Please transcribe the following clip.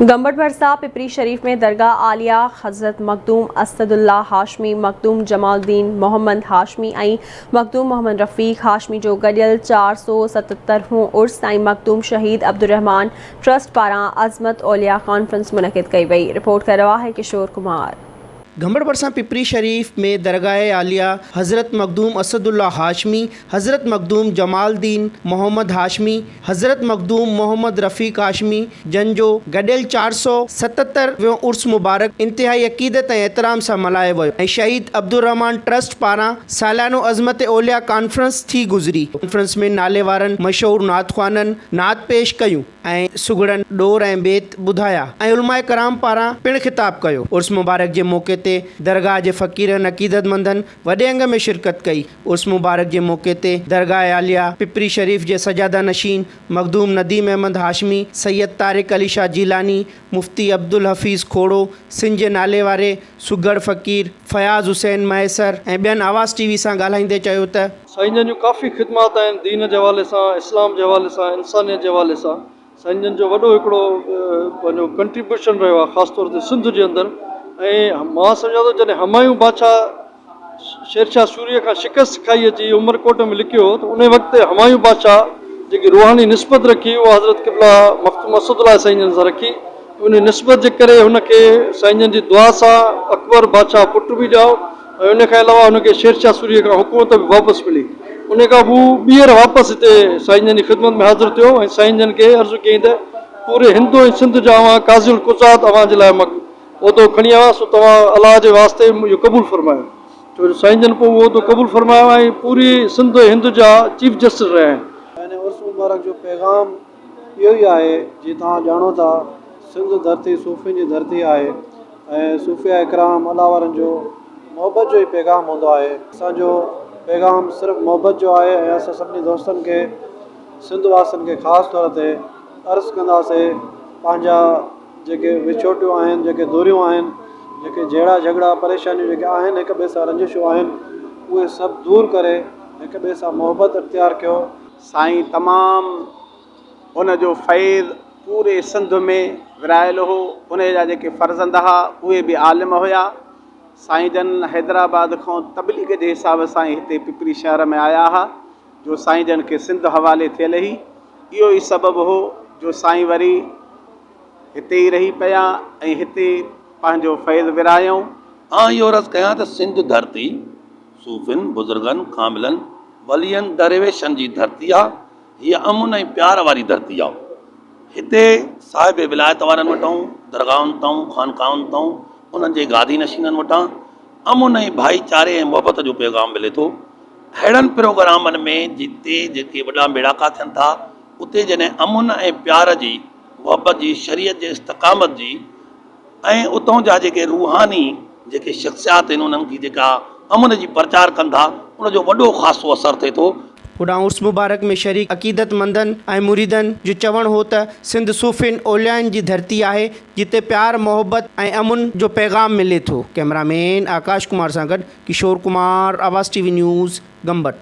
گمبٽ ڀرسان پپري شريف ۾ درگاهه عاليه حضرت مخدوم اسد الله هاشمي، مخدوم جمال الدين محمد هاشمي ۽ مخدوم محمد رفيق هاشمي جو گڏيل 477 هون عرس ۽ مخدوم شهيد عبدالرحمان ٽرسٽ پاران عظمت اولياء ڪانفرنس منعقد ڪئي وئي، رپورٽ ڪري رهيو آهي ڪشور ڪمار. گمبٽ ڀرسان پپري شريف ۾ درگاهه عاليه حضرت مخدوم اسد الله هاشمي، حضرت مخدوم جمال الدين محمد هاشمي، حضرت مخدوم محمد رفيق هاشمي جن جو گڏيل 477 ويون عرس مبارڪ انتهائي عقيدت ۽ احترام سان ملهايو ويو ۽ شهيد عبدالرحمان ٽرسٽ پاران ساليانو عظمت اولياء ڪانفرنس ٿي گذري. ڪانفرنس ۾ ناليوارن مشهور نعت خوانن نعت پيش ڪيون. ۽ سگهڙن ڏور ۽ بيت ٻڌايا ۽ علماء ڪرام پاران پڻ خطاب ڪيو. عرس مبارڪ جي موقعي تي درگاهه جي فقيرن عقيدتمندن وڏي انگ ۾ شرڪت ڪئي. عرس مبارڪ جي موقعي تي درگاهه عاليه پپري شريف جي سجاده نشين مخدوم نديم احمد هاشمي، سيد طارق علي شاهه جيلاني، مفتي عبدالحفيظ کوڙو، سن جي نالي واري سگهڙ فقير فياض حسين مهيسر ۽ ٻين آواز ٽي وي سان ڳالهائيندي چيو ته. سائين جن جون ڪافي خدمات آهن دين جي حوالي سان اسلام جي حوالي سان انسانيت جي حوالي سان سائين جن جو وڏو هڪڙو پنهنجو ڪنٽريبيوشن رهيو آهي خاص طور تي سنڌ جي اندر ۽ مان سمجهان ٿو جڏهن همايون بادشاهه شيرشاهه سوريء کان شڪست کائي اچي عمرڪوٽ ۾ لڪيو هو ته ان وقت همايون بادشاهه جيڪي روحاني نسبت رکي اها حضرت قبله مخدوم اسد الله سائين جن سان رکي ان نسبت جي ڪري هن کي سائين جن جي دعا سان اڪبر بادشاهه پٽ به ڄائو ۽ ان کان علاوه هن کي شيرشاهه سوريء کان حڪومت به واپس ملي. ان کان پوء هو ٻيهر واپس هتي سائين جن جي خدمت ۾ حاضر ٿيو ۽ سائين جن کي عرض ڪيائين ته پوري هند ۽ سنڌ جا اوهان قاضي القضات اوهان جي لاء مان عهدو کڻي آيو آهيان سو توهان الله جي واسطي اهو قبول فرمايو. ڇو جو سائين جن پوء اهو عهدو قبول فرمايو ۽ پوري سنڌ ۽ هند جا چيف جسٽس رهيا آهن. يعني عرس مبارڪ جو پيغام اهو ئي آهي جيئن توهان ڄاڻو ٿا سنڌ ڌرتي صوفين جي ڌرتي آهي ۽ صوفياء ڪرام الله وارن جو محبت جو ئي پيغام هوندو آهي اسان جو پيغام صرف محبت جو آهي ۽ اسان سڀني دوستن کي سنڌ واسين کي خاص طور تي عرض ڪنداسي پنهنجا جيڪي وڇوٽيون آهن جيڪي دوريون آهن جيڪي جهيڙا جهڳڙا پريشانيون جيڪي آهن هڪ ٻئي سان رنجشون آهن اهي سڀ دور ڪري هڪ ٻئي سان محبت اختيار ڪيو. سائين تمام ان جو فيض پوري سنڌ ۾ ورهايل هو. انهيء جا جيڪي فرزند ها، اهي به عالم هيا. سائين جن حيدرآباد کان تبليغ جي حساب سان ئي هتي پپري شهر ۾ آيا ها، جو سائين جن کي سنڌ حوالي ٿيل هئي. اهو ئي سبب هو جو سائين وري هتي ئي رهي پيا ۽ هتي پنهنجو فيض ورهايائون. آء اهو عرض ڪيان ته سنڌ ڌرتي صوفين، بزرگن، ڪاملن، ولين، درويشن جي ڌرتي آ. هيء امن ۽ پيار واري ڌرتي آ. هتي صاحب ولايت وارن وٽان، درگاهن تان، خانقاهن تان، انهن جي گادي نشينن وٽان امن ۽ ڀائيچاري ۽ محبت جو پيغام ملي ٿو. اهڙن پروگرامن ۾ جتي جيڪي وڏا ميڙاڪا ٿين ٿا، اتي جڏهن امن ۽ پيار جي، محبت جي، شريعت جي استقامت جي ۽ اتان جا جيڪي روحاني جيڪي شخصيات آهن انهن کي جيڪا امن جي پرچار ڪن ٿا ان جو وڏو خاصو اثر ٿئي ٿو. هوڏانهن عرس مبارڪ ۾ شريڪ عقيدتمندن ۽ مريدن جو چوڻ هو ته سنڌ صوفين اوليائن جي ڌرتي آهي جتي پيار محبت ۽ امن جو پيغام ملي ٿو. ڪئميرا مين آڪاش ڪمار سان گڏ Kishore Kumar, Awaz T V news, Gambat.